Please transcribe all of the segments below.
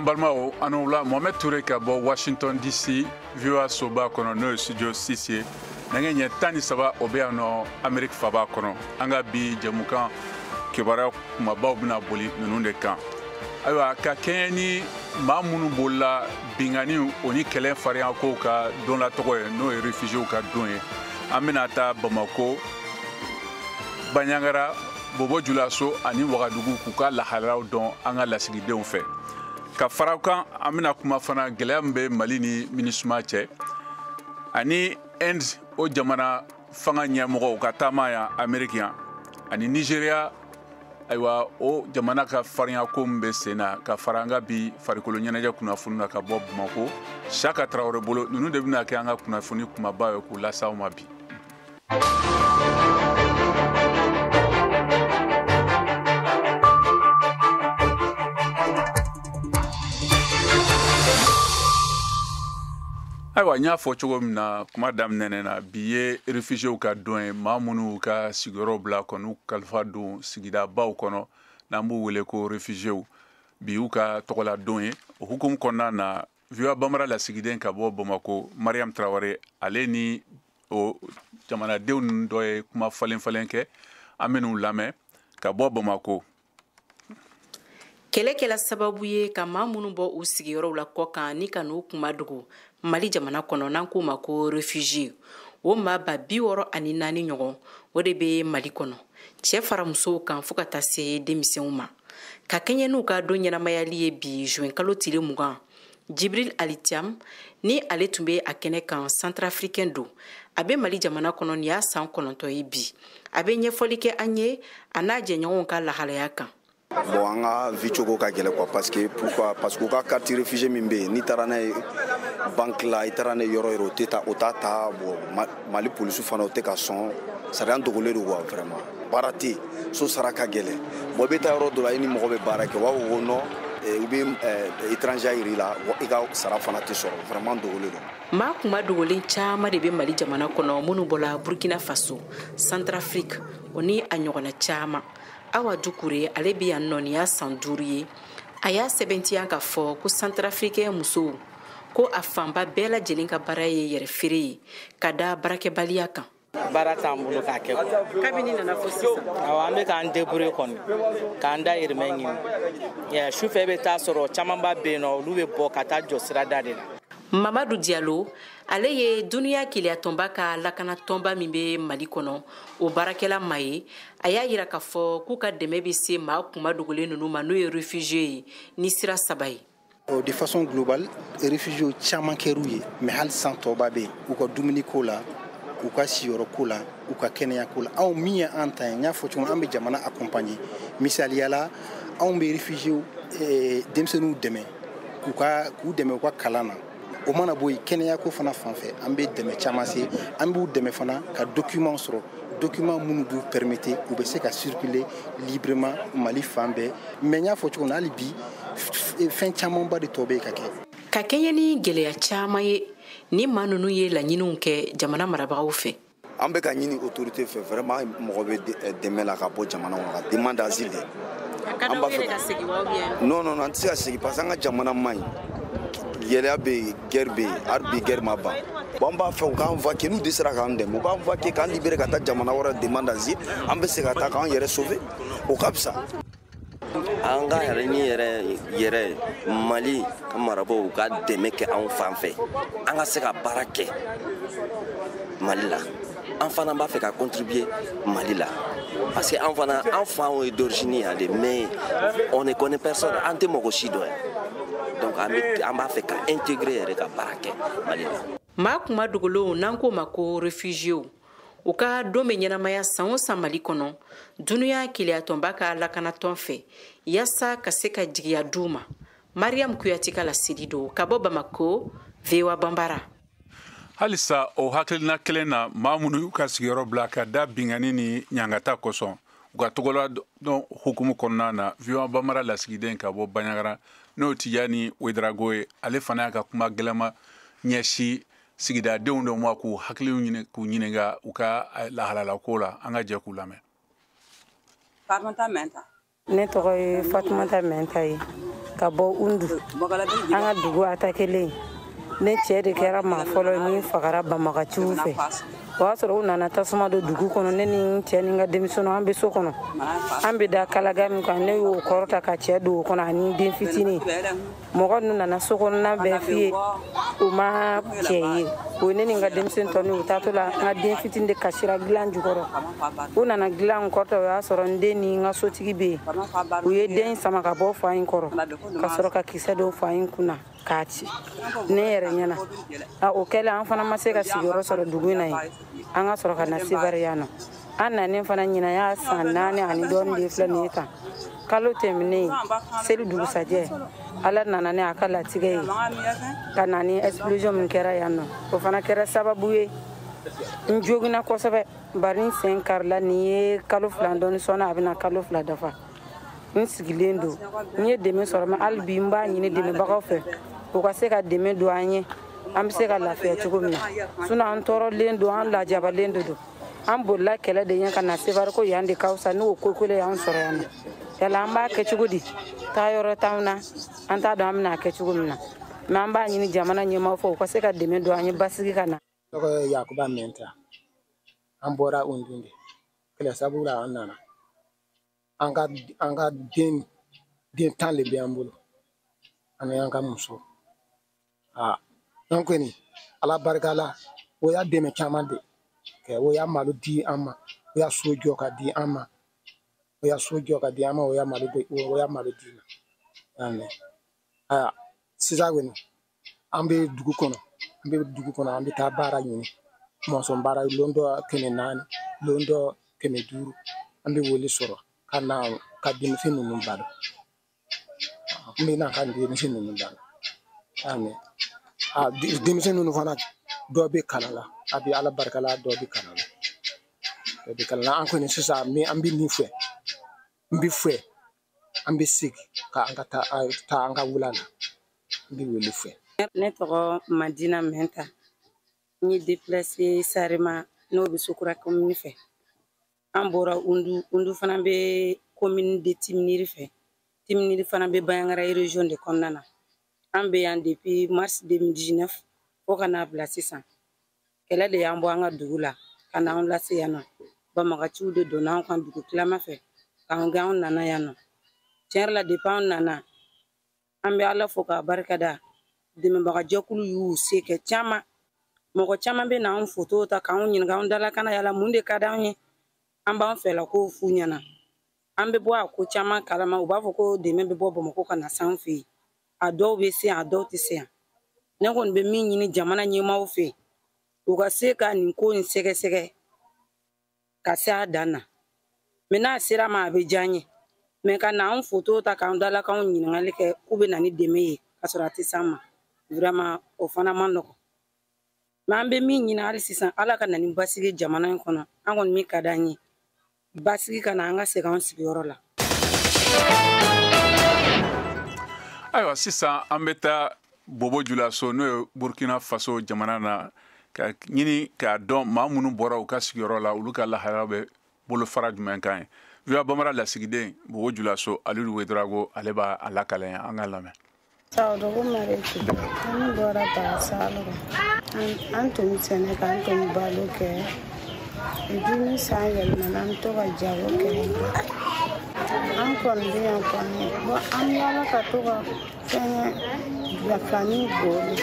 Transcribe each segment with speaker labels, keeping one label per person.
Speaker 1: Balimaw, an la Mohamed Touré ka bɔ Washington DC, VOA soba kɔnɔ, n'o ye studio 6 ye. Nɛgɛ ɲɛ 13, o bɛ yan nɔ Amérique faba kɔnɔ. An ka bi jɛmukan kibaruya kumabaw bɛna boli ninnu de kan. Ayiwa, ka kɛɲɛ ni maa minnu bolila binkanni o ni kɛlɛ farinya ka don la tɔgɔ ye, n'o ye réfugiés ka don ye, an bɛna taa Bamako, Bandiagara, Bobo Julaso ani Wagadugu k'u ka lahalayaw dɔn an ka lasigidenw fɛ. Ka fara kan, an bɛna kuma fana gɛlɛya min bɛ Mali ni MINUSMA cɛ ani Inde, o jamana fanga ɲɛmɔgɔw ka taama yan Amérique yan, ani Nigéria, ayiwa, o jamana ka farinya ko min bɛ sen na. Ka fara an ka bi farikolo ɲɛnajɛ kunnafoni na ka bɔ Bamako, Saka Tarawele bolo. Ninnu de bɛna kɛ an ka kunnafoni kumaba ye k'u lase aw ma bi. Ayiwa, n y'a fɔ cogo min na kuma daminɛ na, bi ye réfugiés ka don ye, maa minnu ka sigiyɔrɔ bila kɔnɔ kalifa don sigidabaw kɔnɔ, n'an b'u wele ko réfugiés. Bi y'u ka tɔgɔla don ye. O hukumu kɔnɔna na, VOA Bambara lasigiden ka bɔ Bamako, Mariam Tarawele, ale ni o jamanadenw ninnu dɔ ye kuma falen falen kɛ. An bɛn'u lamɛn ka bɔ Bamako.
Speaker 2: Kɛlɛ kɛla sababu ye ka maa minnu bɔ u sigiyɔrɔw la kɔkan ni ka n'u kuma dogo Mali jamana kɔnɔ, n'an k'o ma ko réfugié, o maa 64,000 ɲɔgɔn, o de bɛ Mali kɔnɔ, cɛɛ fara musow kan fɔɔ ka taa se denmisɛnw ma. Ka kɛɲɛ n'u ka don ɲɛnamayali ye bi juin kalo tile 20, Jibril Alitiam ni ale tun bɛ a kɛnɛ kan, centrafricain don, a bɛ Mali jamana kɔnɔ nin y'a san 9 ye bi. A bɛ ɲɛfɔli kɛ an ye a n'a jɛɲɔgɔnw ka lahalaya kan.
Speaker 3: Bon, an ka vie cogo ka gɛlɛn quoi. Parce que pourquoi? Parce que u ka carte réfugié min bɛ yen, n'i taara n'a ye banque la, i taara n'a ye yɔrɔ yɔrɔ, o tɛ ta, o t'a ta. Bon, Mali polisiw fana, o tɛ ka sɔn. C'est à dire an dogolen don quoi, vraiment. Baara tɛ yen, so sara ka gɛlɛn. Bon, i bɛ taa yɔrɔ dɔ la, i ni mɔgɔ bɛ baara kɛ, u b'a fɔ ko non, u bɛ étranger yir'i la, i ka sara fana tɛ sɔrɔ. Vraiment, dogolen don.
Speaker 2: Maa kuma dogolen caman de bɛ Mali jamana kɔnɔ, minnu bɔla Burkina Faso, Centrafrique, o ni a ɲɔgɔnna caman. Awa Dukure, ale bɛ yan nɔ nin y'a san 5 ye. A y'a sɛbɛntiya k'a fɔ ko centrafricain musow ko a fanba bɛɛ lajɛlen ka baara ye yɛrɛ feere ye ka da baarakɛbaliya kan.
Speaker 4: Baara t'an bolo k'a kɛ.
Speaker 2: Kabini nana fo sisan?
Speaker 4: Awɔ, an bɛ k'an débrouiller kɔni, k'an dayirimɛ ɲini. Sufɛ, i bɛ taa sɔrɔ camanba bɛ yen nɔ, olu bɛ bɔ ka taa jɔ sirada de la.
Speaker 2: Mamadu Diallo, ale ye duniya keleyatɔnba ka lakanatɔnba min bɛ Mali kɔnɔ, o baarakɛla ma ye. A y'a yira k'a fɔ k'u ka dɛmɛ bɛ se maa kuma dogolen ninnu ma, n'o ye réfugié ye, ni sira saba ye.
Speaker 5: De façon globale, réfugiés caman kɛr'u ye, mais hali san tɔba bɛ yen, u ka dumuniko la, u ka siyɔrɔko la, u ka kɛnɛyako la. Anw min ye an ta ye, n y'a fɔ cogo min, an bɛ jamana accompagner. Misaliya la, anw bɛ réfugiés denmisɛnninw dɛmɛ k'u dɛmɛ u ka kalan na. O mana bɔ yen, kɛnɛyako fana fan fɛ, an bɛ dɛmɛ caman se, an b'u dɛmɛ fana ka document sɔrɔ, document minnu b'u permettre u bɛ se ka circuler librement Mali fan bɛɛ. Mais n y'a fɔ cogo min na, hali bi fɛn camanba de tɔ bɛ yen ka kɛ.
Speaker 2: Ka kɛɲɛ ni gɛlɛya caman ye ni maa ninnu ye laɲiniw kɛ jamana marabagaw fɛ.
Speaker 3: An bɛ ka ɲini autorité fɛ vraiment, mɔgɔ bɛ dɛmɛ la ka bɔ jamana kɔnɔ, ka demande d'asile de.
Speaker 2: An b'a fɛ ka segin wa ou bien?
Speaker 3: Non, non, an tɛ se ka segin parce que an ka jamana man ɲi. Gɛlɛya bɛ yen, guerre bɛ yen, hali bi guerre ma ban. Bon, an b'a fɛ u k'an vaquer, n'u dɛsɛra k'an dɛmɛ, u k'an vaquer, k'an libérer ka taa jamana wɛrɛ, demande d'asile, an bɛ se ka taa k'an yɛrɛ sauver, o ka fisa.
Speaker 6: An ka yɛrɛ ni yɛrɛ yɛrɛ, Mali ka marabagaw ka dɛmɛ kɛ anw fan fɛ, an ka se ka baara kɛ Mali la. An fana b'a fɛ ka contribuer Mali la parce que an fana, an faw ye d'origine yan de, mais on ne connaît personne, an tɛ mɔgɔ si dɔn yan. Donc an b'a fɛ ka intégrer yɛrɛ, ka baara kɛ Mali la.
Speaker 2: Maa kuma dogolenw, n'an k'o ma ko réfugiés, u ka don bɛ ɲɛnamaya san o san Mali kɔnɔ dunuya keleyatɔnba ka lakanatɔn fɛ, yaasa ka se ka jigiya d'u ma. Mariam Kuyate ka laseli don ka bɔ Bamako, VOA Banbara.
Speaker 1: Halisa o hakilina kelen na, maa minnu y'u ka sigiyɔrɔ bila ka da binkanni ni ɲangata kosɔn, u ka tɔgɔla dɔn hukumu kɔnɔna na, VOA Bambara lasigiden ka bɔ Bandiagara, n'o Tijani Ouedraogo ye, ale fana y'a ka kuma gɛlɛma ɲɛsin sigidadenw dɔ ma k'u hakiliw ɲini, k'u ɲininka u ka lahalalako la. An ka jɛ k'u lamɛn.
Speaker 7: Fatumata Mɛnta.
Speaker 8: Ne tɔgɔ ye Fatumata Mɛnta ye.
Speaker 7: Ka bɔ Undu, an ka dugu atakelen. Ne cɛ de kɛra maa fɔlɔ min fagara banbagaciw fɛ. O y'a sɔrɔ u nana tasuma don dugu kɔnɔ. Ne ni n cɛ ni n ka denmisɛnninw, an bɛ so kɔnɔ, an bɛ da kalaga min kan, ne y'o kɔrɔta ka cɛ don o kɔnɔ ani den fitinin. Mɔgɔ ninnu nana so kɔnɔna bɛɛ fiyɛ, u ma cɛ ye. O ye ne ni n ka denmisɛnnin tɔ ninnu, u taatɔ la, n ka den fitinin de kasira dilan jukɔrɔ. U nana dilan kɔrɔta, o y'a sɔrɔ n den ni n ka sotigi bɛ yen. U ye den sama ka bɔ fa in kɔrɔ ka sɔrɔ ka kisɛ don fa in kunna k'a ci ne yɛrɛ ɲɛna. O kɛlen, an fana ma se ka sigiyɔrɔ sɔrɔ dugu in na yen. An ka sɔrɔ ka na Sevare yan nɔ. An nanen fana, ɲinan y'a san 4 ani dɔɔnin de filɛ nin ye tan. Kalo tɛmɛnen, seli dugusajɛ, Ala nana ni a ka latigɛ ye ka na ni explosion min kɛra yan nɔ. O fana kɛra sababu ye n joginna kosɛbɛ, bari n sen karila. Nin ye kalo 2 dɔɔni sɔnni, a bɛna kalo 2 dafa. N sigilen don, n ye dɛmɛ sɔrɔ, mɛ hali bi n b'a ɲini dɛmɛbagaw fɛ, u ka se ka dɛmɛ don an ye, an bɛ se ka lafiya cogo min na. Sinon an tɔɔrɔlen don, an lajabalen de don. An bolila kɛlɛ de ɲɛ ka na Sevare, ko yan de ka fisa. N'o ko kelen y'an sɔrɔ yan nɔ, yala an b'a kɛ cogo di? Taa yɔrɔ t'anw na, an t'a dɔn an bɛna kɛ cogo min na. Mɛ an b'a ɲini jamana ɲɛmaaw fɛ, u ka se ka dɛmɛ don an ye, basigi ka na.
Speaker 8: Tɔgɔ ye Yakuba Mɛnta. An bɔra Undun de kɛlɛ sababu la, an nana. An ka den 10 de bɛ an bolo, ani an ka muso. Aa, an kɔni, Ala barika la, o y'a dɛmɛ caman de kɛ. O y'a malo di an ma, o y'a so jɔ ka di an ma, o y'a so jɔ ka di an ma, o y'a malo di, o y'a malo di ma. Ayiwa, sisan kɔni, an bɛ dugu kɔnɔ, an bɛ dugu kɔnɔ, an bɛ taa baara ɲini, mɔnsɔn baara, lon dɔ 400, lon dɔ 500, an bɛ wele sɔrɔ ka na ka denmisɛn ninnu balo. N bɛ na ka denmisɛn ninnu balo. Amin. A denmisɛn ninnu fana, dɔ bɛ kalan la, a bɛ Ala barika la, dɔ bɛ kalan la, dɔ bɛ kalan la. An kɔni sisan, an bɛ min fɛ, n bɛ fɛ an bɛ segin ka an ka taa an ka wula la, n bɛ wele fɛ.
Speaker 7: Ne tɔgɔ Madina Mɛnta. N ye déplacé Sarema, n'o bɛ Sokura commune fɛ. An bɔra Undu. Undu fana bɛ commune de Timiniri fɛ. Timiniri fana bɛ Bandiagara région de kɔnɔna na. An bɛ yan depuis mars 2019 fo ka n'a bila sisan. Kɛlɛ de y'an bɔ an ka dugu la ka n'an lase yan nɔ. Banbagaciw de donna an kan dugu tilama fɛ k'an gɛn, anw nana yan nɔ. Tiɲɛ yɛrɛ la, depuis an nana, an bɛ Ala fo k'a barikada. Dɛmɛbagajɛkulu y'u se kɛ caman. Mɔgɔ caman bɛ na anw foto ta k'anw ɲininka anw dalakana, yala mun de ka d'anw ye. An b'an fɛla kow f'u ɲɛna. An bɛ bɔ a ko caman kalama, u b'a fɔ ko dɛmɛ bɛ bɔ Bamakɔ ka na s'an fɛ yen. A dɔw bɛ se yan, a dɔw tɛ se yan. Ne kɔni bɛ min ɲini jamana ɲɛmaaw fɛ, u ka se ka nin ko in sɛgɛsɛgɛ ka se a dan na. Mɛ n'a sera ma, a bɛ diya n ye. Mɛ ka na anw foto ta k'an dalakanw ɲininkali kɛ k'u bɛ na ni dɛmɛ ye ka sɔrɔ a tɛ s'an ma, vraiment o fana man nɔgɔn. Mɛ an bɛ min ɲini hali sisan, Ala ka na ni basigi jamana in kɔnɔ. An kɔni, min ka d'an ye, basigi ka na, an ka segin an sigiyɔrɔ la.
Speaker 1: Ayiwa, sisan an bɛ taa Bobo Julaso, n'o ye Burkina Faso jamana na, ka ɲini k'a dɔn maa minnu bɔra u ka sigiyɔrɔ la, olu ka lahalaya bɛ bolofara jumɛn kan ye. VOA Bambara lasigiden Bobo Julaso, Alidu Wedrago, ale b'a a lakale an ka lamɛn.
Speaker 9: Sawadogo Mareti, an bɔra Basalo. An tun bɛ sɛnɛ kɛ, an tun bɛ balo kɛ. Ni san yɛlɛmana, an bɛ to ka jago kɛ. An kɔni bɛ yan kɔni, bon, an bɛ yaala ka to ka fɛngɛ fani boli.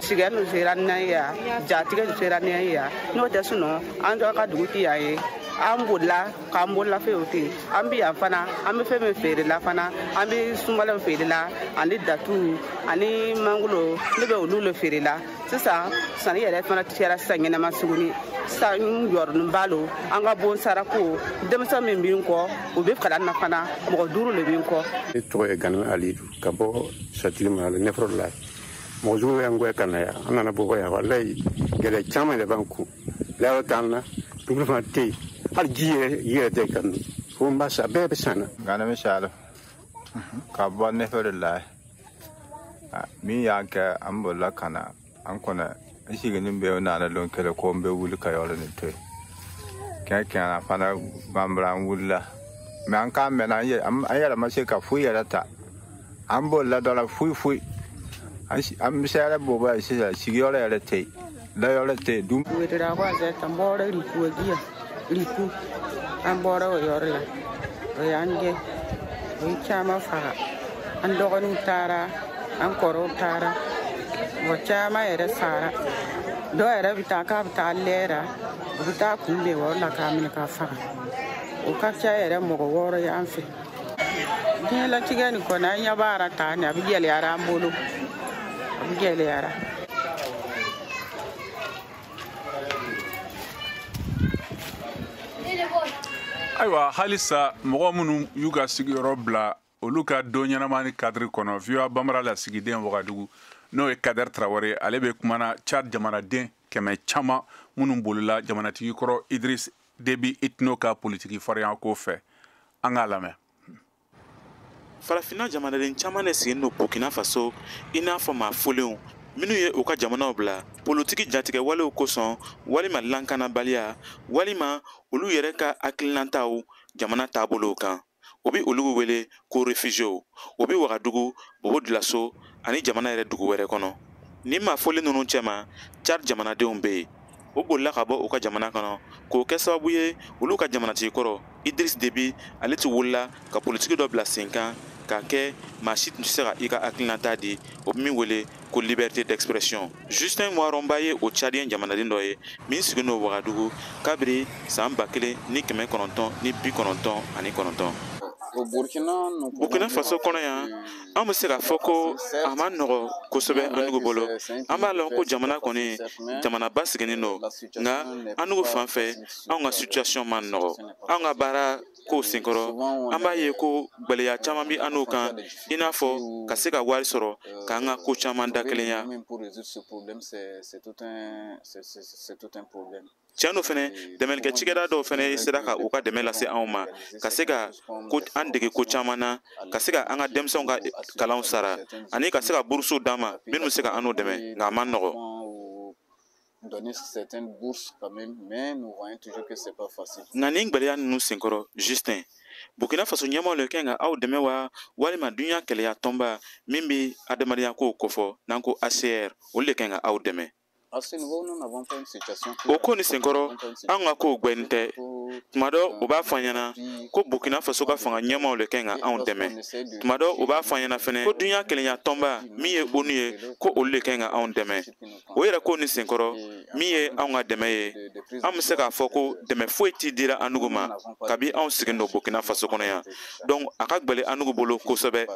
Speaker 10: Sigɛ nu sera ni yan, jatigɛ nu sera ni yan. N'o tɛ, sunɔ an dɔ ka dugu ti yan ye. An bolila k'an bolola fɛnw ten. An bɛ yan fana, an bɛ fɛn min feere la fana, an bɛ sunbalaw feere la, ani datu ani mangoro, ne bɛ olu le feere la. Sisan sanni yɛrɛ fana kɛra sisan ɲɛnama suguni. Sisan n yɔrɔnin ba lo, an ka bon sarako denmisɛn min bɛ n kɔ, u bɛ kalan na fana, mɔgɔ 5 le bɛ n kɔ.
Speaker 11: Ne tɔgɔ ye Gani Alidu, ka bɔ Satili mara la, Nɛfɔrɔ la. Mɔgɔ jugu y'an gɛn ka na yan, an nana bɔ yan. Walayi, gɛlɛya caman yɛrɛ b'an kun. Layɔrɔ t'an na, dumuni fana tɛ yen, hali ji yɛrɛ yɛrɛ tɛ ka min fo n b'a san, bɛɛ bɛ san na.
Speaker 12: Ganami Salo, ka bɔ Nɛfɛrɛ la. Min y'an kɛ, an bolila ka na an kɔnɔ. N sigilen bɛ nana lon kelen ko n bɛ wuli ka yɔrɔ nin to yen. Kɛn kɛn fana banbara, an wulila mɛ an k'an mɛnna, an yɛrɛ ma se ka foyi yɛrɛ ta. An bolila dɔ la foyi foyi. An bɛ se yɛrɛ bɔ yan sisan, sigiyɔrɔ yɛrɛ tɛ yen, dayɔrɔ tɛ yen. Dun.
Speaker 10: An bɔra Riku, an bɔra o yɔrɔ la, o y'an gɛn, o ye caman faga. An dɔgɔninw taara, an kɔrɔw taara, mɔgɔ caman yɛrɛ sara. Dɔw yɛrɛ bɛ taa k'a bɛ taa lɛra, u bɛ taa kunbɛn o yɔrɔ la k'a minɛ k'a faga. O ka ca yɛrɛ mɔgɔ 6 ye an fɛ. Diɲɛlatigɛ nin kɔni, an ɲɛ b'a la tan, a bɛ gɛlɛyara an bolo, a bɛ gɛlɛyara.
Speaker 1: Ayiwa, halisa mɔgɔ minnu y'u ka sigiyɔrɔ bila, olu ka don ɲɛnama ni kadiri kɔnɔ, VOA Bambara lasigiden Wagadugu, n'o ye Kader Tarawele, ale bɛ kumana Tchad jamanaden kɛmɛ caman minnu bolila jamanatigi kɔrɔ Idriss Déby Itno ka politiki farinya ko fɛ. An k'a lamɛn.
Speaker 13: Farafinna jamanaden caman de sigilen don Burkina Faso, i n'a fɔ maa folenw minnu ye u ka jamanaw bila politiki jatigɛwalew kosɔn, walima lankanabaliya, walima olu yɛrɛ ka hakilinataw jamana taabolow kan. O bi olu wele ko réfugiéw. O bi Wagadugu, Bobo Dioulasso ani jamana yɛrɛ dugu wɛrɛ kɔnɔ. Nin maa folen ninnu cɛma, Tchad jamanadenw bɛ yen. O bolila ka bɔ u ka jamana kɔnɔ k'o kɛ sababu ye olu ka jamanatigi kɔrɔ Idriss Déby, ale ti wulila ka politiki dɔ bila sen kan k'a kɛ maa si tun tɛ se ka i ka hakilinata di, o bɛ min wele ko liberté d'expression. Justin Waronba ye o Tchadien jamanaden dɔ ye min sigilen don Wagadugu kabiri san 1999. Burkina Faso kɔnɔ yan, an bɛ se k'a fɔ ko a ma nɔgɔ kosɛbɛ an nugu bolo. An b'a lɔn ko jamana kɔni, jamanaba sigilen don, nka an nugu fan fɛ, anw ka situation ma nɔgɔ. Anw ka baara kow senkɔrɔ, an b'a ye ko gwɛlɛya caman bɛ an n'o kan, i n'a fɔ ka se ka wari sɔrɔ k'an ka ko caman dakelenya. Tiɲɛ don fɛnɛ, dɛmɛlikɛ cikɛda dɔw fɛnɛ sera ka u ka dɛmɛ lase anw ma ka se ka ko an dege ko caman na, ka se ka an ka denmisɛnw ka kalanw sara ani ka se ka burusuw d'an ma minnu bɛ se ka an n'o dɛmɛ, nka a ma nɔgɔ.
Speaker 14: Donner certaines bourses quand même, mais nous voyons toujours que c'est pas facile.
Speaker 13: Nka nin gwɛlɛya ninnu senkɔrɔ, Justin, Burkina Faso ɲɛmaaw le kan ka aw dɛmɛ wa, walima duɲa kɛlɛya tɔnba min bɛ adamadenya kow kofɔ n'an ko HCR, olu de kan ka aw dɛmɛ?
Speaker 14: À ce niveau, nous n'avons pas une situation.
Speaker 13: O ko ni senkɔrɔ, anw ka kow gwɛnin tɛ. Tuma dɔ, u b'a fɔ an ɲɛna ko Burkina Faso ka fanga ɲɛmaaw le kan ka anw dɛmɛ. Tuma dɔ, u b'a fɔ an ɲɛna fɛnɛ ko duɲa kelenya tɔnba min ye ONU ye, ko olu le kan ka anw dɛmɛ. O yɛrɛ ko ni senkɔrɔ, min ye anw ka dɛmɛ ye, an bɛ se k'a fɔ ko dɛmɛ foyi ti dira an nugu ma kabi anw sigilen don Burkina Faso kɔnɔ yan. Donc a ka gwɛlɛ an nugu bolo kosɛbɛ.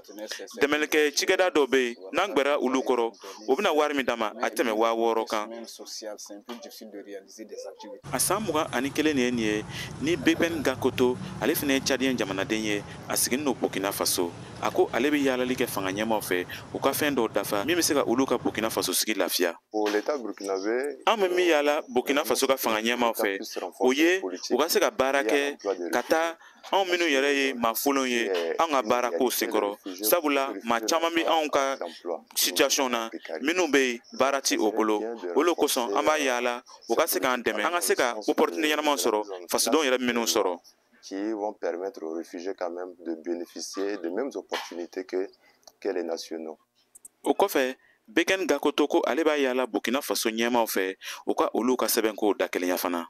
Speaker 13: Dɛmɛlikɛ cikɛda dɔw bɛ yen, n'an gwɛra olu kɔrɔ, u bɛna wari min d'an ma, a tɛmɛ 6000 kan.
Speaker 14: Même social, c'est un peu difficile de réaliser des activités.
Speaker 13: A san 21 de ye nin ye ni Beben Gakoto, ale fana ye Tchadien jamanaden ye, a sigilen don Burkina Faso. A ko ale bɛ yaalali kɛ fanga ɲɛmaw fɛ, u ka fɛn dɔw dafa min bɛ se ka olu ka Burkina Faso sigi lafiya.
Speaker 15: Pour l'État burkinabé,
Speaker 13: An bɛ min yaala Burkina Faso ka fanga ɲɛmaw fɛ, o ye u ka se ka baara kɛ ka taa anw minnu yɛrɛ ye maa folenw ye, anw ka baara kow senkɔrɔ, sabula maa caman bɛ anw ka situation na minnu bɛ yen, baara ti o bolo. O de kosɔn an b'a yaala u ka se k'an dɛmɛ, an ka se ka opportunité ɲɛnamaw sɔrɔ, fasodenw yɛrɛ minnu sɔrɔ.
Speaker 15: Qui vont permettre aux réfugiés quand même de bénéficier des mêmes opportunités que les nationaux.
Speaker 13: O kɔfɛ, Beken Gakoto ko ale b'a yaala Burkina Faso ɲɛmaw fɛ, u ka olu ka sɛbɛnkow dakelenya fana.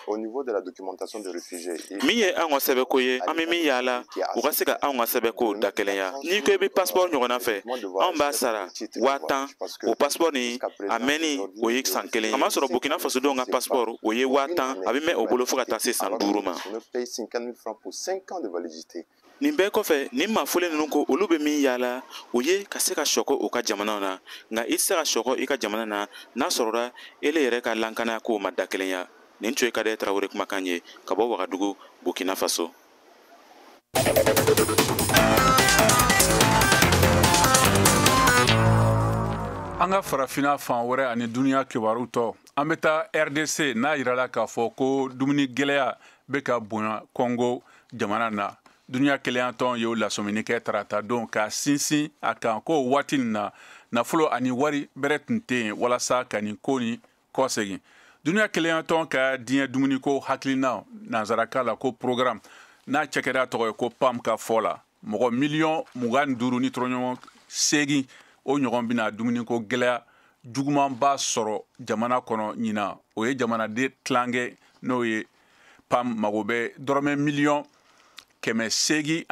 Speaker 15: Au niveau de la documentation des réfugiés,
Speaker 13: Min ye anw ka sɛbɛnko ye, an bɛ min yaala, u ka se ka anw ka sɛbɛnkow dakelenya. N'i ko i bɛ passeport ɲɔgɔnna fɛ, anw b'a sara 10,000. O passeport nin, a mɛnni o ye san 1 ye. A m'a sɔrɔ Burkina Fasodenw ka passeport, o ye 10,000, a bɛ mɛn o bolo fo ka taa se san 5 ma.
Speaker 15: On paye 50 000 francs pour 5 ans de validité.
Speaker 13: Nin bɛɛ kɔfɛ, nin maa folen ninnu ko olu bɛ min yaala, o ye ka se ka sɔkɔ u ka jamanaw na. Nka i tɛ se ka sɔkɔ i ka jamana na n'a sɔrɔla ele yɛrɛ ka lankanaya kow ma dakelenya. Nin tun ye Kadɛ Tarawele kumakan ye ka bɔ Wagadugu, Burkina Faso.
Speaker 1: An ka Farafina fan wɛrɛ ani duniya kibaru tɔ, an bɛ taa RDC, n'a yirala k'a fɔ ko dumuni gɛlɛya bɛ ka bonya Congo jamana na. Duniya kelenyatɔn y'o lasɔmini kɛ tarata don, k'a sinsin a kan ko waati nin na, nafolo ani wari bɛrɛ tun tɛ yen walasa ka nin ko nin kɔsegin. Duniya kelenyatɔn ka diɲɛ dumuniko hakilina, nansarakan la ko programme, n'a cakɛda tɔgɔ ye ko PAM, ka fɔ la Mɔgɔ miliyɔn 25 ni tɔrɔɲɔgɔn 8, o ɲɔgɔn bɛna dumuniko gɛlɛya jugumanba sɔrɔ jamana kɔnɔ ɲinan. O ye jamanaden tilankɛ, n'o ye PAM, mago bɛ dɔrɔmɛ miliyɔn 870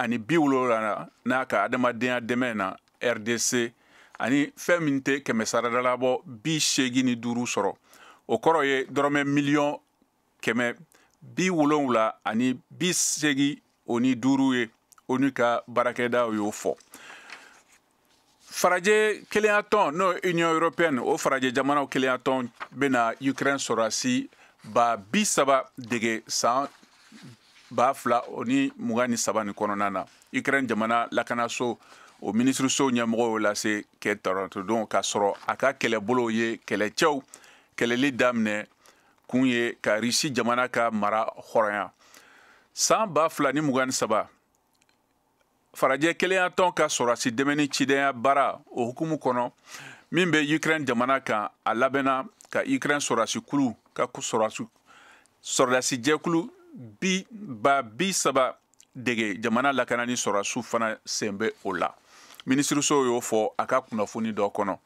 Speaker 1: n'a ka adamadenya dɛmɛ na RDC, ani fɛn min tɛ kɛmɛ saradala bɔ 85 sɔrɔ. O kɔrɔ ye dɔrɔmɛ miliyɔn 785 ye. ONU ka baarakɛdaw y'o fɔ. Farajɛ kelenyatɔn, n'o ye Union européenne, o farajɛ jamanaw kelenyatɔn bɛna Ukraine sɔrɔdasi 30.000 dege san 2023 nin kɔnɔna na. Ukraine jamana lakanaso, o minisiriso ɲɛmɔgɔ y'o lase kɛ taratadon, k'a sɔrɔ a ka kɛlɛbolo ye kɛlɛcɛw kɛlɛli daminɛ kun ye ka Risi jamana ka mara hɔrɔnya. San 2023, farajɛ kelenyatɔn ka sɔrɔdasi dɛmɛni cidenya baara, o hukumu kɔnɔ min bɛ Ukraine jamana kan, a labɛnna ka Ukraine sɔrɔdasi kulu ka sɔrɔdasi jɛkulu bi 30.000 dege. Jamana lakanani sɔrɔdasiw fana sen bɛ o la. Minisiriso y'o fɔ a ka kunnafoni dɔ kɔnɔ,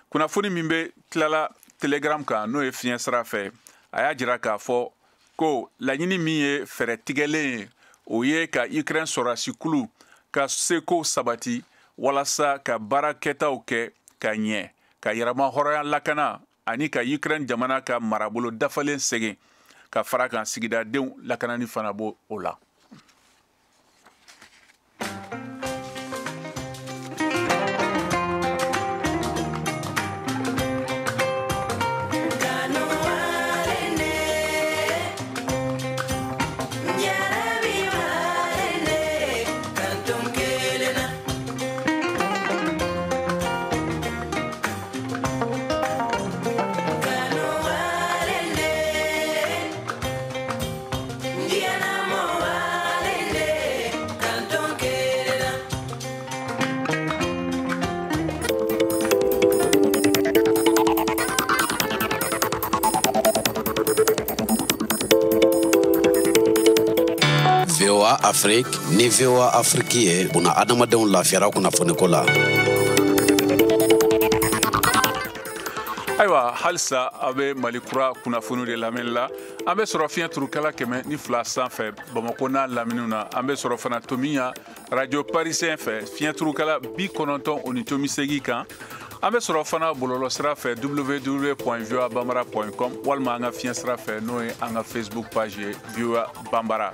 Speaker 1: kunnafoni min bɛ tilala Telegram kan, n'o ye fiɲɛ sira fɛ. A y'a jira k'a fɔ ko laɲini min ye fɛɛrɛ tigɛlen ye, o ye ka Ukraine sɔrɔdasi kulu ka seko sabati walasa ka baara kɛtaw kɛ ka ɲɛ, ka yɛrɛma hɔrɔnya lakana ani ka Ukraine jamana ka marabolo dafalen segin. Ka fara kan, sigidadenw lakanani fana b'o o la.
Speaker 16: VOA Afrique ni VOA Afrique ye buna adamadenw lafiyara kunnafoniko la.
Speaker 1: Ayiwa, halisa a bɛ Mali Kura kunnafoniw de lamɛnni la. An bɛ sɔrɔ fiɲɛ turukala 102 sanfɛ Bamako n'a laminiw na. An bɛ sɔrɔ fana Tomiya, Radio Parisien fɛ, fiɲɛ turukala 90.8 kan. An bɛ sɔrɔ fana bɔlɔlɔ sira fɛ, www.voabambara.com, walima an ka fiɲɛ sira fɛ, n'o ye an ka Facebook page ye, VOA Bambara.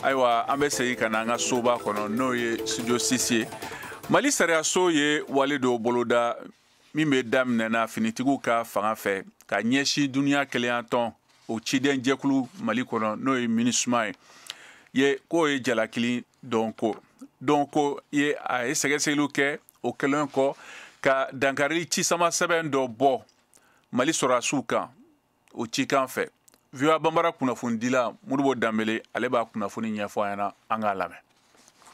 Speaker 1: Ayiwa, an bɛ segin ka na an ka soba kɔnɔ, n'o ye Studio 6 ye. Mali sariyaso ye wale dɔw boloda min bɛ daminɛna finitigiw ka fanga fɛ ka ɲɛsin duniya kelenyatɔn, o ciden jɛkulu Mali kɔnɔ, n'o ye MINUSMA ye, k'o ye jalakili dɔnko dɔnko ye. A ye sɛgɛsɛgɛliw kɛ, o kɛlen kɔ ka dankarili cisama sɛbɛn dɔ bɔ Mali sɔrɔdasiw kan o cikan fɛ. VOA Banbara kunnafonidila Modibo Danbele, ale b'a kunnafoni ɲɛfɔ an ɲɛna. An k'a lamɛn.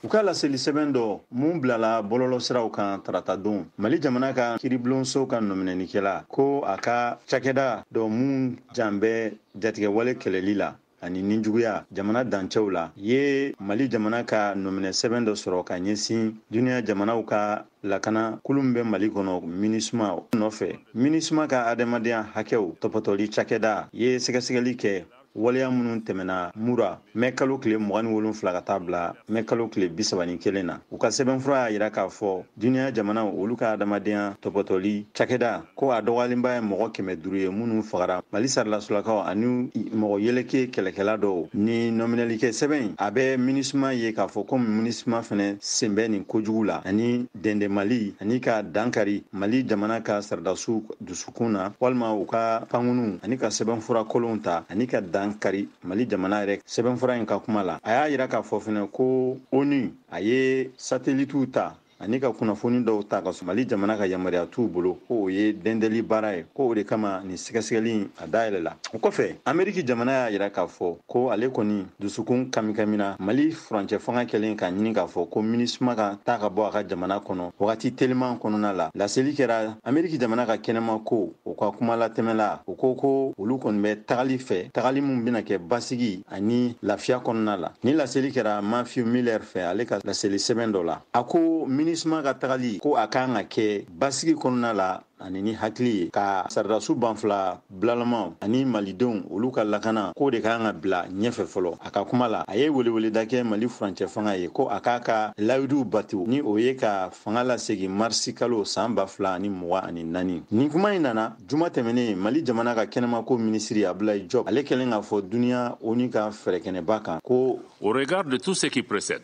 Speaker 17: U ka laseli sɛbɛn dɔ mun bilala bɔlɔlɔsiraw kan taratadon, Mali jamana ka kiribulonso ka nɔminɛnikɛla ko a ka cakɛda dɔ mun jan bɛ jatigɛwale kɛlɛli la ani ninjuguya jamana dancɛw la ye Mali jamana ka nɔminɛ sɛbɛn dɔ sɔrɔ ka ɲɛsin duniɲa jamanaw ka lakana kulu min bɛ Mali kɔnɔ, MINUSMA nɔfɛ. MINUSMA ka adamadenya hakɛw tɔpɔtɔli cakɛda ye sɛgɛsɛgɛli kɛ waleya minnu tɛmɛna Mura mɛ kalo tile 27 ka taa bila mɛ kalo tile 31 na. U ka sɛbɛnfura y'a yira k'a fɔ duniɲa jamanaw, olu ka adamadenya tɔpɔtɔli cakɛda ko a dɔgɔyalenba ye mɔgɔ 500 ye minnu fagara Mali sarilasulakaw ani mɔgɔ yeleke kɛlɛkɛla dɔw. Ni nɔminɛlikɛ sɛbɛn, a bɛ MINUSMA ye k'a fɔ ko MINUSMA fɛnɛ sen bɛ nin kojugu la ani dɛndɛ Mali ani ka dankari Mali jamana ka saridasiw dusukun na walima u ka pankunu, ani ka sɛbɛnfura kolonw ta ani ka dan kari Mali jamana yɛrɛ. Sɛbɛnfura in ka kuma la, a y'a yira k'a fɔ fɛnɛ ko ONU a ye satelitiw ta. ani ka kunnafoni dɔw ta ka Mali jamana ka yamaruya t'u bolo, ko o ye dɛndɛli baara ye, ko o de kama nin sɛgɛsɛgɛli a dayɛlɛla. O kɔfɛ, Ameriki jamana y'a yira k'a fɔ ko ale kɔni dusukun kamikamina Mali furancɛ fanga kɛlen k'a ɲini k'a fɔ ko MINUSMA ka taa ka bɔ a ka jamana kɔnɔ wagati teliman kɔnɔna la. Laseli kɛra Ameriki jamana ka kɛnɛma ko o ka kuma latɛmɛla, o ko olu kɔni bɛ tagali fɛ, tagali min bɛna kɛ basigi ani lafiya kɔnɔna la. Ni laseli kɛra Matthew Miller fɛ, ale ka laseli sɛbɛn dɔ la, a ko MINUSMA ka tagali ko a kan ka kɛ basigi kɔnɔna la ani ni hakili ye, ka saradasu banfila bilalamaw ani malidenw olu ka lakana k'o de kan ka bila ɲɛfɛ fɔlɔ. A ka kuma la, a ye weleweleda kɛ Mali furancɛ fanga ye ko a k'a ka layiduw batu, ni o ye ka fanga lasegin marisi kalo san 2024. Nin kuma in nana juma tɛmɛnen Mali jamana ka kɛnɛmako minisiri Abdoulaye Diop, ale kɛlen k'a fɔ duniya ONU ka fɛɛrɛkɛnɛba kan ko
Speaker 18: au regard de tout ce qui précède,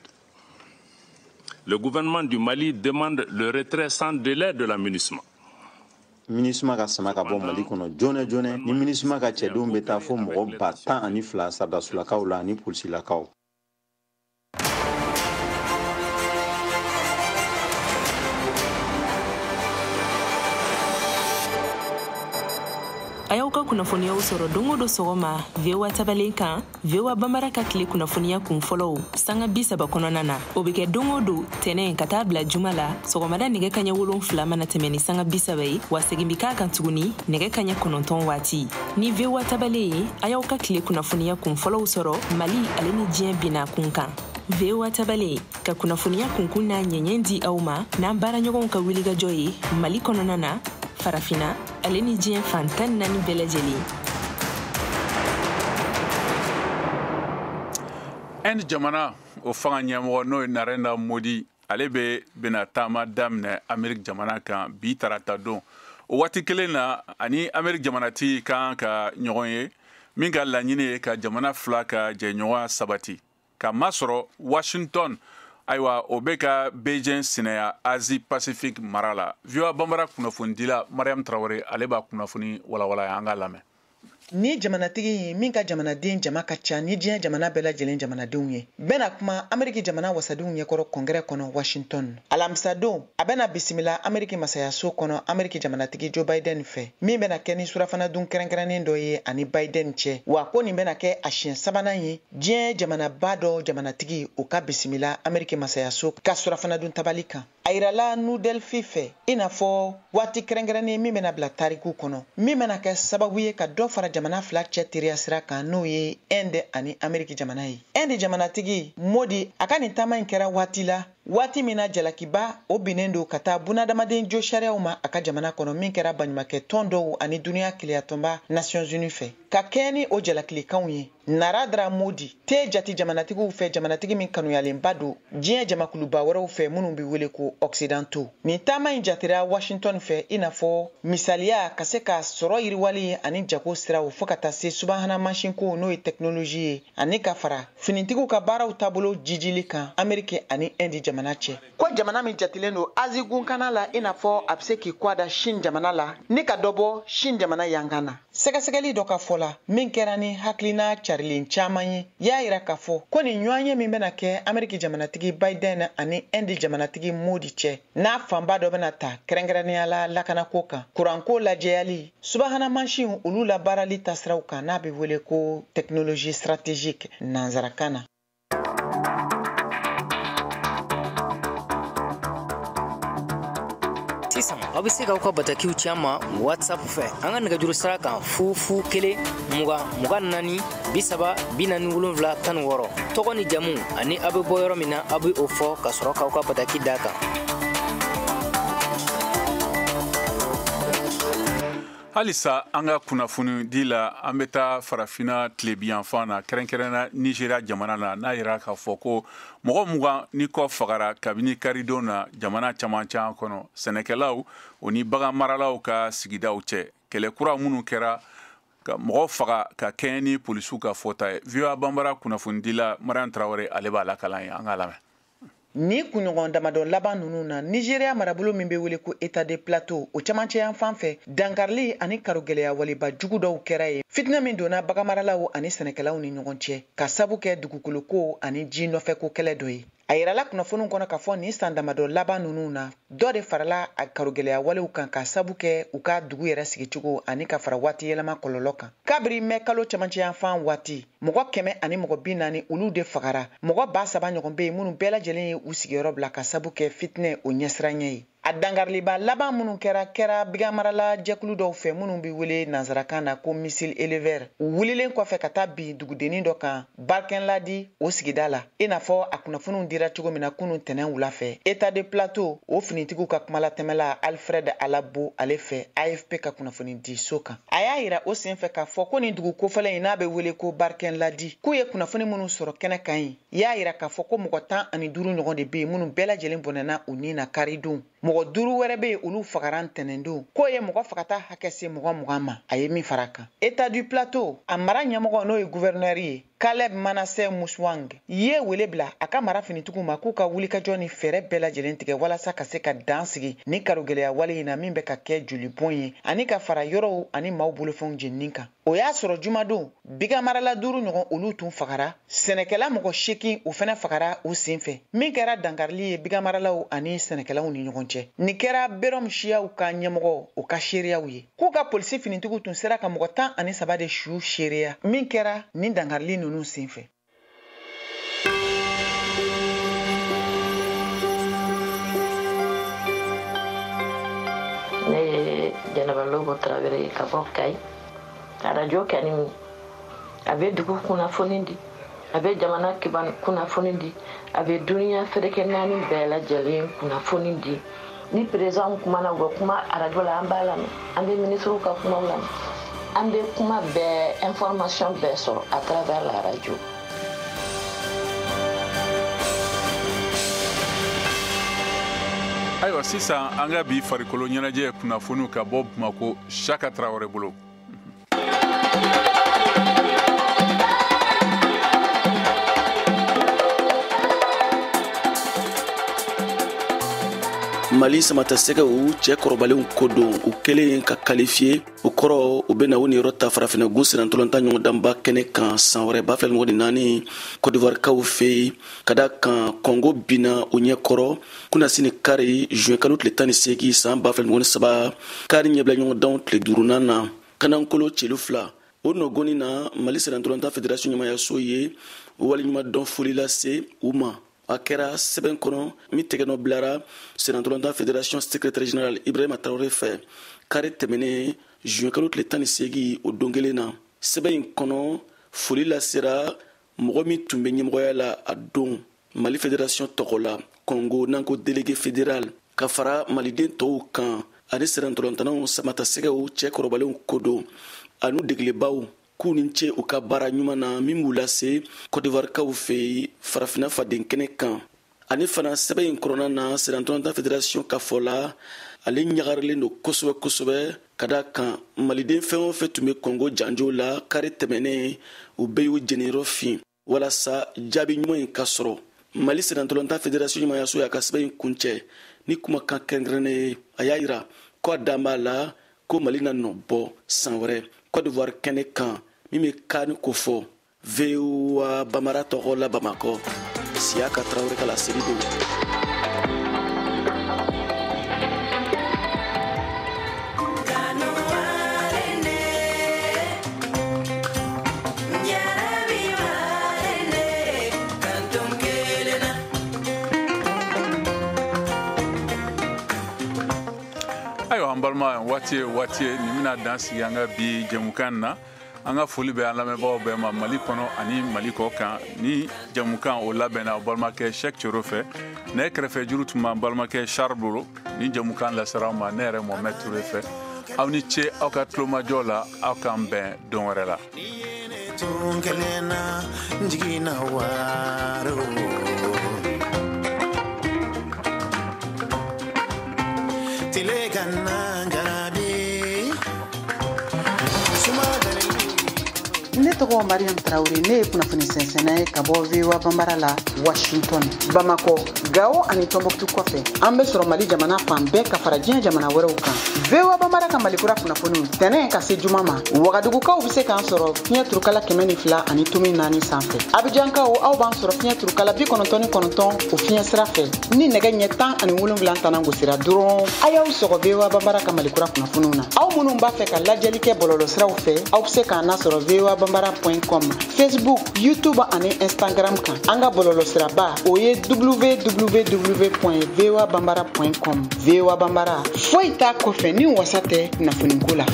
Speaker 18: le gouvernement du Mali demande le retrait sans délai de la MINUSMA.
Speaker 17: MINUSMA ka sama ka bɔ Mali kɔnɔ joona joona. Ni MINUSMA ka cɛdenw bɛ taa fo mɔgɔ 12,000 saradasulakaw la ani polisilakaw.
Speaker 2: A y'aw ka kunnafoniyaw sɔrɔ don o don sɔgɔma VOA tabalen kan, VOA Bambara ka tile kunnafoniya kun fɔlɔw sanga 30 kɔnɔna na. O bɛ kɛ don o don tɛnɛn ka taa bila juma la sɔgɔmada nɛgɛ kaɲɛ 7 mana tɛmɛ ni sanga 30 ye, wa segin bɛ k'a kan tuguni nɛgɛ kaɲɛ 9 waati. Ni VOA tabalen ye, a y'aw ka tile kunnafoniya kun fɔlɔw sɔrɔ Mali ale ni diɲɛ binna kun kan. VOA tabalen ka kunnafoniya kunkun n'a ɲɛɲɛ di aw ma n'an baaraɲɔgɔnw ka wulikajɔ ye Mali kɔnɔna na, Farafina ale ni diɲɛ fan 14 bɛɛ lajɛlen.
Speaker 1: Inde jamana o fanga ɲɛmɔgɔ n'o ye Narendra Modi, ale bɛ bɛna taama daminɛ Ameriki jamana kan bi tarata don. O waati kelen na, ani Ameriki jamanatigi kan ka ɲɔgɔn ye, min ka laɲini ye ka jamana fila ka jɛɲɔgɔnya sabati. Ka masɔrɔ Washington, ayiwa, o bɛ ka Beijing sinaya Asie Pacifique mara la. VOA Bambara kunnafonidila Mariam Traoré, ale b'a kunnafoni walawala, an k'a lamɛn.
Speaker 19: Ni jamanatigi ye min ka jamanaden jama ka ca ni diɲɛ jamana bɛɛ lajɛlen jamanadenw ye, bɛna kuma Ameriki jamana wasadenw ɲɛkɔrɔ kɔngrɛ kɔnɔ Washington alamisadon. A bɛna bisimila Ameriki masayaso kɔnɔ Ameriki jamanatigi Joe Biden fɛ, min bɛna kɛ ni surafanadun kɛrɛnkɛrɛnnen dɔ ye ani Biden cɛ. Wa ko nin bɛna kɛ a siɲɛ sabanan ye diɲɛ jamanaba dɔ jamanatigi o ka bisimila Ameriki masayaso ka surafanadun tabali kan. A yirala New Delhi fɛ i n'a fɔ waati kɛrɛnkɛrɛnnen min bɛna bila tariku kɔnɔ, min bɛna kɛ sababu ye ka dɔ fara jamana fila cɛ teriya sira kan, n'o ye Inde ani Ameriki jamana ye. Inde jamanatigi Modi, a ka nin taama in kɛra waati la, waati min na jalakiba o binnen don ka taa bunadamaden jo sariyaw ma a ka jamana kɔnɔ, min kɛra baɲumakɛ tɔn dɔw ani duniya keleyatɔnba Nations Unies fɛ. Ka kɛɲɛ ni o jalakilikanw ye, Narendra Modi tɛ jate jamanatigiw fɛ jamanatigi min kanuyalenba don diɲɛ jamakuluba wɛrɛw fɛ minnu bɛ wele ko Occidentaux. Nin taama in jatera Washington fɛ i n'a fɔ misaliya ka se ka sɔrɔ yiriwali ani jago siraw fo ka taa se subahana mansinko n'o ye technologie ye, ani ka fara finitigiw ka baaraw taabolo jijili kan Ameriki ani Inde jamana cɛ. Ko jamana min jatelen don Asie gunkana la i n'a fɔ a bɛ se k'i kɔ da Chine jamana la ni ka dɔ bɔ Chine jamana yankan na. Sɛgɛsɛgɛli dɔ ka fɔ la min kɛra ni hakilina carilen caman ye, y'a yira k'a fɔ ko nin ɲɔgɔnye min bɛna kɛ Ameriki jamanatigi Biden ani Inde jamanatigi Modi cɛ, n'a fanba dɔ bɛna ta kɛrɛnkɛrɛnnenya la lakanako kan, kuranko lajɛyali, subahana mansinw olu labaarali tasiraw kan n'a bɛ wele ko technologie stratégique nansarakan na.
Speaker 20: Sisan aw bɛ se k'aw ka batakiw ci an ma WhatsApp fɛ an ka nɛgɛjuru sira kan 0 0 1 20 24 30 47 16. Tɔgɔ ni jamu ani aw bɛ bɔ yɔrɔ min na, aw bɛ o fɔ ka sɔrɔ k'aw ka bataki d'a kan.
Speaker 1: Halisa an ka kunnafonidi la, an bɛ taa Farafinna tilebiyanfan na, kɛrɛnkɛrɛnna Nigéria jamana na, n'a yira k'a fɔ ko mɔgɔ 20 ni kɔ fagara kabini karidon na jamana camancɛ kɔnɔ, sɛnɛkɛlaw o ni bagan maralaw ka sigidaw cɛ. Kɛlɛ kura minnu kɛra ka mɔgɔ faga ka kɛɲɛ ni polisiw ka fɔta ye. VOA Bambara kunnafonidila Mariam Traoré, ale b'a lakalan ye, an k'a lamɛn.
Speaker 19: Ni kunɲɔgɔn damadɔ laban ninnu na, Nigéria marabolo min bɛ wele ko État de Plateau, o camancɛ yan fan fɛ, dankarili ani karogɛlɛya waleba jugu dɔw kɛra yen. Fitinɛ min donna baganmaralaw ani sɛnɛkɛlaw ni ɲɔgɔn cɛ ka sabu kɛ dugukoloko ani ji nɔfɛko kɛlɛ dɔ ye. A yirala kunnafoniw kɔnɔ k'a fɔ nin san damadɔ laban ninnu na, dɔ de farala a karogɛlɛya walew kan ka sabu kɛ u ka dugu yɛrɛ sigicogo ani ka fara waati yɛlɛma kɔlɔlɔ kan. Kabiri mɛ kalo cɛmancɛyanfan waati, mɔgɔ 140 olu de fagara. Mɔgɔ 3000 ɲɔgɔn bɛ yen minnu bɛɛ lajɛlen ye u sigiyɔrɔ bila ka sabu kɛ fitinɛ o ɲɛsiranɲɛ ye. A dankariliba laban minnu kɛra biganmarala jɛkulu dɔw fɛ minnu bɛ wele nansarakan na ko missile éleveur. U wulilen kɔfɛ ka taa bin dugudennin dɔ kan Barkinladi o sigida la, i n'a fɔ a kunnafoniw dira cogo min na kunun tɛnɛn wula fɛ. État de Plateau o finitigiw ka kumalatɛmɛla Alfred Alabo ale fɛ AFP ka kunnafoni di so kan. A y'a yira o senfɛ k'a fɔ ko nin dugu kofɔlen in n'a bɛ wele ko Barkinladi, k'u ye kunnafoni minnu sɔrɔ kɛnɛ kan yen, y'a yira k'a fɔ ko mɔgɔ 15 ɲɔgɔn de bɛ yen minnu bɛɛ lajɛlen bɔnɛna u ni na karidon. Mɔgɔ 5 wɛrɛ bɛ yen olu fagara ntɛnɛndon, k'o ye mɔgɔ fagata hakɛ se mɔgɔ 20 ma, a ye min fara kan. État du Plateau a mara ɲɛmɔgɔ n'o ye gouverneur ye Caleb Manasseh Muswang ye wele bila a ka mara finitigiw ma k'u ka wulikajɔ ni fɛɛrɛ bɛɛ lajɛlen tigɛ walasa ka se ka dan sigi ni karogɛlɛya wale in na min bɛ ka kɛ jolibɔn ye ani ka fara yɔrɔw ani maaw bolofɛnw jenini kan. O y'a sɔrɔ jumadon biganmarala 5 ɲɔgɔn olu tun fagara, sɛnɛkɛla mɔgɔ 8 o fana fagara u senfɛ, min kɛra dankarili ye biganmaralaw ani sɛnɛkɛlaw ni ɲɔgɔn cɛ. Nin kɛra Berom siyaw ka ɲɛmɔgɔ o ka seereyaw ye k'u ka polisi finitigiw tun sera ka mɔgɔ 13 de su seereya min kɛra nin dankarili ninnu senfɛ.
Speaker 21: Ne ye Jɛnɛba Lobo Tarawele ye ka bɔ Kayi. Arajo kɛni a bɛ dugu kunnafoni di, a bɛ jamana kunnafoni di, a bɛ duniya ferekɛ naani bɛɛ lajɛlen kunnafoni di. Ni président kumana, u bɛ kuma arajo la, an b'a lamɛn, an bɛ ministres ka kumaw lamɛn, an bɛ kuma bɛɛ, information bɛɛ sɔrɔ à travers la radio.
Speaker 1: Ayiwa, sisan an ka bi farikolo ɲɛnajɛ kunnafoniw ka bɔ Bamako, Saka Tarawele bolo.
Speaker 22: Mali samatasɛgɛw cɛ kɔrɔbalenw ko don u kɛlen ka kalifiye, o kɔrɔ u bena u niyɔrɔ ta farafinna gun sennantolatan ɲɔgɔndanba kɛnɛ kan san wɛrɛ 2024 Côte d'Ivoirekaw fɛ yen, ka da kan Kɔngo binna o ɲɛkɔrɔ kunnasini kari juin kalo tile 18 san 2023 kari ɲɛbila ɲɔgɔndanw tile 5nan na kanankolo celu 2. O nɔgɔni na Mali sennantolatan fédération ɲɛmayaso ye waleɲumandɔn foli lase u ma. A kɛra sɛbɛn kɔnɔ min tɛgɛnɔ bilara sennantolatan fédération secrétaire général Ibrahima Traoré fɛ kari tɛmɛnen juin kalo tile 18 o don kelen na. Sɛbɛn in kɔnɔ, foli lasera mɔgɔ min tun bɛ ɲɛmɔgɔya la a don Mali fédération tɔgɔ la, Congo n'an ko délégué fédéral, ka fara maliden tɔw kan ani sennantolatannaw samatasɛgɛw cɛ kɔrɔbalenw ko don an'u degelebaw, k'u ni ce u ka baara ɲuman na min b'u lase Côte d'Ivoirekaw fɛ yen farafinna faden kɛnɛ kan. Ani fana sɛbɛn in kɔnɔna na, sennantolatan fédération ka fɔ la, ale ɲagarilen don kosɛbɛ kosɛbɛ ka da kan maliden fɛn o fɛn tun bɛ Kɔngo janjo la kari tɛmɛnen, u bɛɛ y'u jeniyɔrɔ fin walasa jaabi ɲuman in ka sɔrɔ. Mali sennantolatan fédération ɲɛmayaso y'a ka sɛbɛn in kuncɛ ni kumakan kɛrɛnkɛrɛnnen ye. A y'a yira ko a dan b'a la ko Mali na nɔ bɔ san wɛrɛ Côte d'Ivoire kɛnɛ kan min bɛ CAN kofɔ. VOA Bamara tɔgɔ la Bamakɔ, Siyaka Tarawele ka laseli don.
Speaker 1: Ayiwa, an balima, waati ye waati ye nin bɛna dan sigi an ka bi jɛmukan na. An ka foli bɛ an lamɛnbagaw bɛɛ ma Mali kɔnɔ ani Mali kɔ kan. Ni jɛmukan o labɛnna o balimakɛ Sɛk Cero fɛ, ne kɛrɛfɛ juru tun b'an balimakɛ Charles bolo. Ni jɛmukan lasera aw ma ne yɛrɛ Mohamed Touré fɛ. Aw ni ce aw ka tulomajɔ la, aw k'an bɛn don wɛrɛ la.
Speaker 23: Tun kelen na n jiginna waro. Tile ka na jarabi. Suma.
Speaker 19: Ne tɔgɔ Mariam Tarawele, ne ye kunnafoni sɛnsɛnna ye ka bɔ VOA Banbara la Washington. Bamakɔ, Gawo ani Tɔnbɔkutu kɔfɛ, an bɛ sɔrɔ Mali jamana fan bɛɛ ka fara diɲɛ jamana wɛrɛw kan. VOA Banbara ka Malikura kunnafoniw tɛnɛ ka se juma ma. Wagadugukaw bɛ se k'an sɔrɔ fiɲɛ turukala 102.4 sanfɛ. Abijankaw, aw b'an sɔrɔ fiɲɛ turukala 99 o fiɲɛ sira fɛ. Ni nɛgɛ ɲɛ 17 tana gosira dɔrɔn, a y'aw sɔgɔ VOA Banbara ka Malikura kunnafoniw na. Aw minnu b'a fɛ ka lajɛli kɛ bɔlɔlɔsiraw fɛ, aw bɛ se k'an lasɔrɔ voabambara.com, Facebook, YouTube ani Instagram kan. An ka bɔlɔlɔsiraba, o ye www.voabambara.com. VOA Banbara, foyi t'a kɔfɛ ni wasa tɛ kunnafoniko la.